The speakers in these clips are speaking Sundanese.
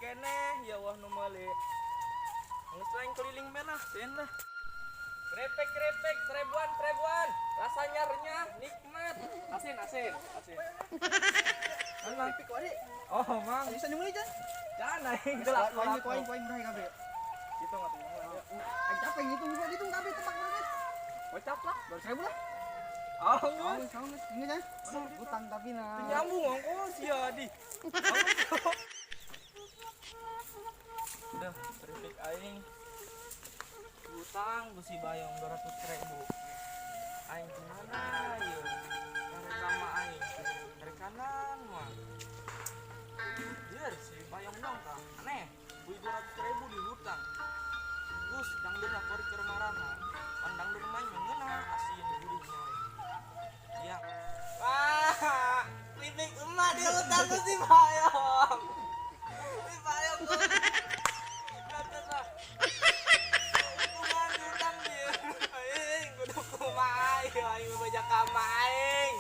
Keneh ya wah nu meuli. Geus lain keliling be lah, sieun lah. Kerepek kerepek seribuan seribuan. Rasanya renyah, nikmat. Asin asin asin. Mana? Pik wari. Oh, Mang. Bisa nyemuli jan. Jangan aing gelap. Koin koin koin bray kabeh. Gitu nggak tuh. Aing capek ngitung gua dihitung kabeh tebak berapa. Kocap lah. 200.000 lah. Oh, Oh, sama geus. Ini jan. Utang tapi nah. Nyambung ongkos ya di. Udah, keripik aing. Utang besi bayong 200.000. Aing kemana ya? Karek sama aing. Karek kanan mah. Biar si bayong dong kah. Aneh, beli 200.000 di hutang. Gus, dangdurna kori keur marana. Pan dangdur mah ngeunah asin gurihnya we. Iya. Wah, keripik emak di hutang ku si bayong. Si bayong kok. Kata lah. Kumaha hutang dia. Aing kudu kumaha aing, aing bebajak ka aing.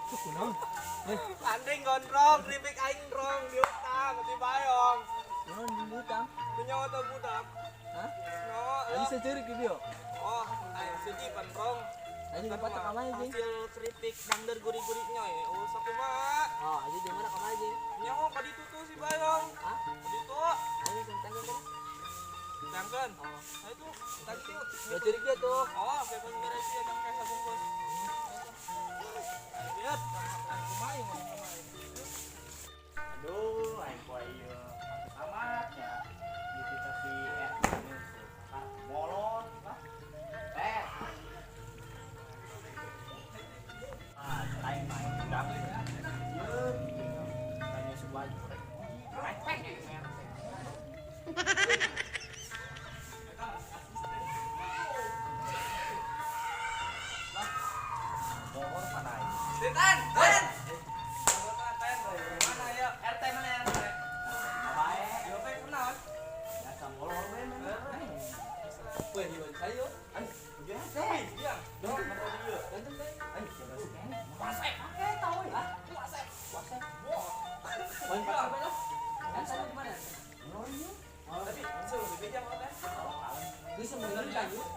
Kunaon? Anding gondrong, keripik aing rong di hutang si bayong. Kunaon di utang? Nyawa teu budak. Hah? Nyawa. Aing secerik gitu yo. Oh, aing sedih pan rong. Aing dapat ka mana jeung? Hasil keripik dangder gurih-gurihnya ya. Oh, sakumaha? Oh, aja di mana ka mana jeung? Nyawa ka ditu tuh si bayong. Hah? Ka ditu. Aing tentang kan. Tangkeun. Nah itu, tadi tuh. Udah cerik dia tuh. Oh, kayak pas beres ya jang kayak sabungkus. Lihat, kumaha ieu mah kumaha. Aduh, aing poe ieu amat ya. Di kita si RT molor lah. Teh. Ah, aing mah undang. Ieu tanya sebuah korek. Rempeng ya RT. Molor mana aing? Ten, ten. Ten, mana ya? RT mana RT? Bae. Yo teh kunaon? Biasa molor we mana. Weh, di baju saya. Aing, biasa. Iya, dong, mana dia? Ganteng teh. Aing, jaga sekene. Wasep. Oke, tahu ya. Wasep. Wasep. Wah. Main pasar lah. Kan saya gimana? Molor ieu. Tapi, so, bebeja mah teh. Bisa bener kan yuk?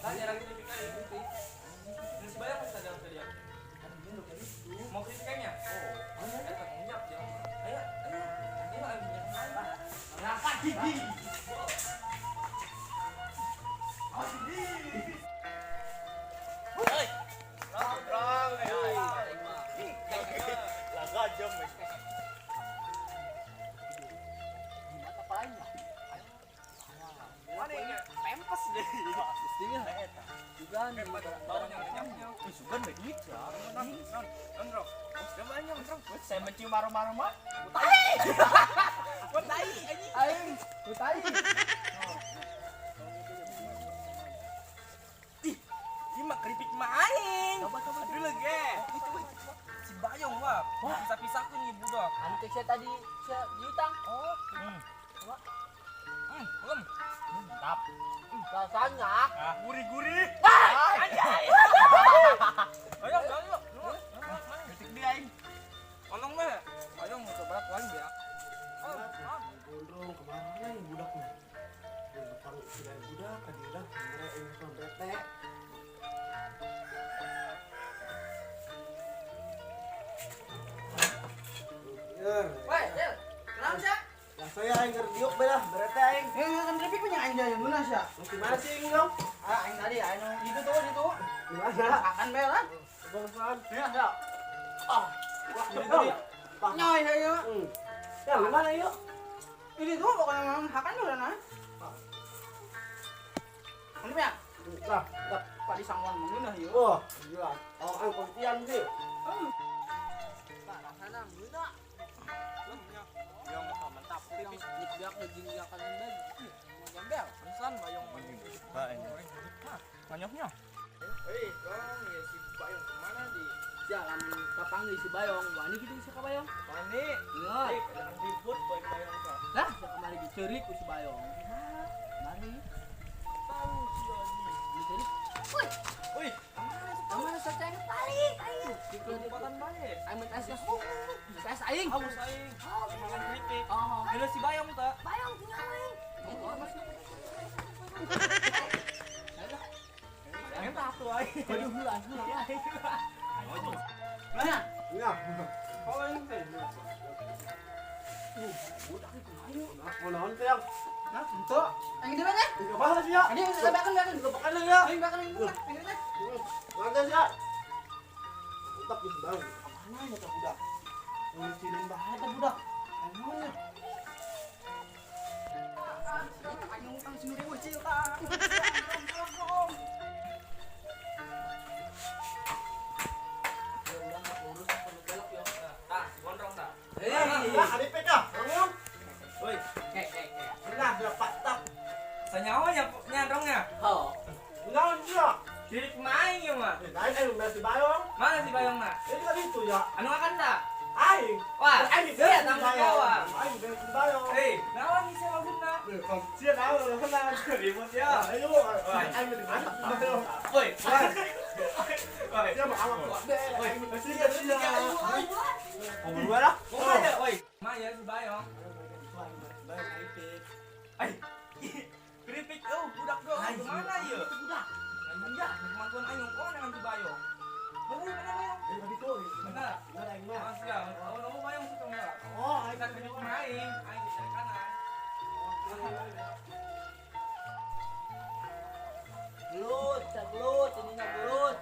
Kan jarang keripik aja keripik. Ini si bayang masih ada tadi ya? Mau keripiknya? Oh, eta ngenyap dia. Ayo, ayo. Ayo, ayo minyak ayo. Ngangkat gigi. Hei. Rong, rong, ayo. Laga jam. Gimana apa lain lah? Mana ini? Pempes deh. Pastinya. Juga nih. Baunya ngenyapnya. Ih, sugan bae duit ya. Non, non, non, rong. Coba nyong, rong. Saya mencium aroma-aroma. Kok tai anjing. Aing, tai. Ih, ini mah keripik mah aing. Coba coba. Dulu ge. Si Bayong wah, pisah-pisahkeun nih budak. Anu cek saya tadi saya diutang. Oh. Hmm. Coba. Hmm, belum. Mantap. Rasanya. Gurih-gurih. Anjay. Ayo, ayo. Detik dia aing. Tolong meh. Ayo mau coba tuan ya. Oh, oh. Gondrong kemana nih budaknya? Kalau tidak budak, kan dia lah, ini bete. Woi, Del. Kenapa sih? Lah saya aing keur diuk bae lah, berete aing. Eh, kan keripik punya aing yang mana sih? Di mana sih aing dong? Ah, aing tadi aing itu tuh itu. Di mana? Makan bae lah. Bagusan. Ya, ya. Ah, Wah, ini nyoy saya. Ya, di mana yuk? Ini tuh pokoknya memang hakan dulu nah. Ini ya? Lah, lah. Pak di sangwan mengeunah yuk. Wah, gila. Oh, aing kontian sih. Pak rasana ngeunah. Yang mantap. Yang biak daging akan bagi. Mau gembel. Pesan Bayong. Manyoknya. Hei, dong, ya si Bayong kemana di? Jalan kapanggih si Bayong. Wani gitu si Bayong. Wani. Ingat. Eh, jangan ribut boy Bayong kak. Lah, saya kemarin dicerik ku si Bayong. Mari. Tahu si Adi. Dicerik. Wih, Wih, kemana seceng balik? Lompatan bae. Aing mun es. Es aing. Aus aing. Makan keripik. Oh. Ini si Bayong tak? Bayong tinggal aing. Aing tak tuh aing. Waduh, heula heula. Mana? Ya. Oh, aing teh. Budak itu ayo. Nah, mau naon teh yang? Nah, untuk. Aing di mana? Tiga bahas ya. Aing bakan bakan. Bakan ya. Aing bakan aing bakan. Aing di mana? Lantai ya. Mantap nih bang. Mana ya tak budak? Ngurusin bahaya tak budak. Ayo. Aing utang sendiri ucil tah. Tah, si gondrong tah. Lah, ada PK. Bangun. Woi, Nah, dapat tak. sanyawa nya nyandrongnya. Oh. Naon dia? Diri kumaha ieu mah? Eh, lain aing si Bayong. Mana si Bayong na? Ini tadi itu ya. Anu makan tak? Aing. Wah, Aing sia tanggung jawab. Aing dari si Bayong. Eh, naon nih maksudna? Sia naon kenal. Ribut ya. Ayo, aing di mana? Bayong. Woi, woi. Woi. Sia mah awak. Woi, Sia sia. Oh, berdua lah. Mau aja, woi. Ma ya si Bayong. Bayong keripik. Ai. Keripik eueuh budak doang kemana ieu? Budak. Ya, kemampuan aing oh dengan si Bayong. Mau mana Bayong? Dari tadi tuh. Benar. Benar aing mah. Mas ya, oh kamu Bayong suka enggak? Oh, aing Kita keripik mah aing, aing di kanan. Gelut, gelut, ininya gelut.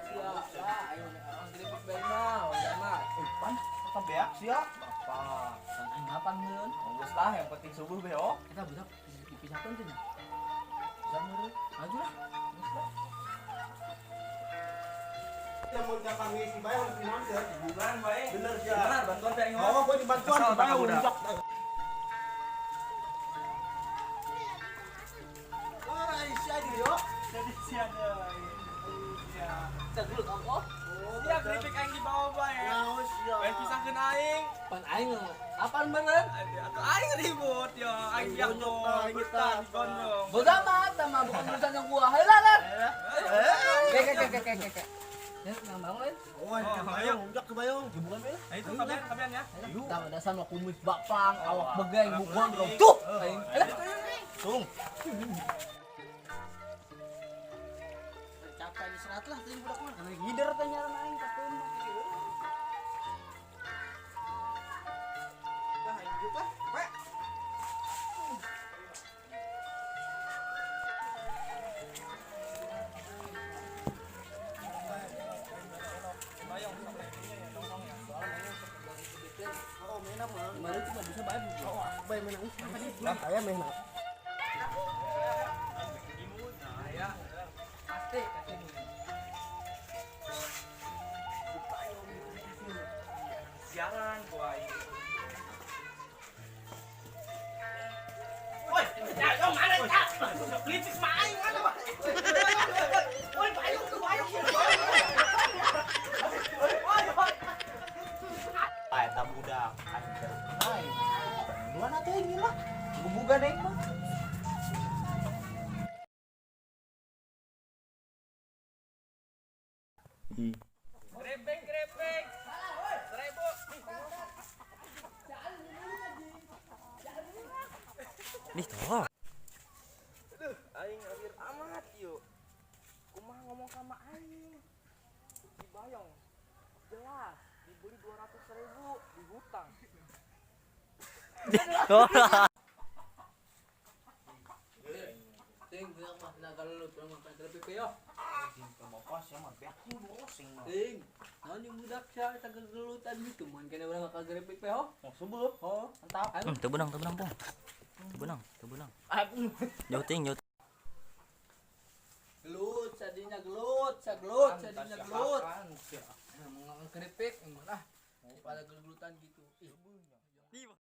Sia, ayo keripik bae mah, udah mah. Eh, pan, apa beak sia? Apa? Aing kapan meureun? Geus lah, yang penting subuh beok. Kita budak dipisahkeun teh nya. Bisa meureun. Maju lah. Geus lah. Yang mau panggil si Bayong si naon sia? Bukan, bae. Bener sia. Benar, bantuan teh aing. Oh, gua dibantuan si Bayong budak. Oh, sia dia. Jadi sia deui. Sia. Gelut ongkoh. Sia keripik aing dibawa bae. Naon sia. Bae pisahkeun aing. Pan aing kapan meureun? Atau aing ribut ya, aing biak dong, betah di gondrong. Bodoh amat sama bukan urusannya gua. Hayolah lah. Kek kek kek kek kek. Ya, nang bangun. Oh, Bayong, budak ke Bayong. Bukan bae. Nah, itu kabian kabian ya. Tahu dasar mah kumis bakpang, awak begeng, bu gondrong. Tuh. Aing. Tung. Capek istirahat lah teuing budak mah. Ngider teh nyaran aing kapeun mah. Lah, aing juga. Weh. Bayong sampai ini ya, dongdong ya. Oh, mainan mah. Kemarin cuma bisa bae. Oh, bae mainan. Lah, saya mainan. Nah, ya. Pasti pasti. Siaran gua aing. Woi, ya mana tak? Keripik mah aing mana? Woi, Bayong tuh Bayong. Woi, eta budak aing teh. Aing. Dua na teh gila. Gebugan aing mah. Keripik, keripik. 1000. Nih tolong. Aduh, aing akhir amat yuk. Kumaha ngomong sama aing. Si Bayong. Jelas dibeli 200.000 dihutang. Ting budak mah naga gelut urang mah keripik yo. Ting, naon jeung budak sia eta gegelutan gitu mun kene urang ka keripik pe ho. Subuh. Oh, mantap. Teu beunang, teu beunang, Pong. Teu beunang, teu beunang. Jauh ting, jauh. Gelut sadinya gelut, sagelut sadinya gelut. Nah, mau keripik, ah. Pada gelutan gitu. Ih.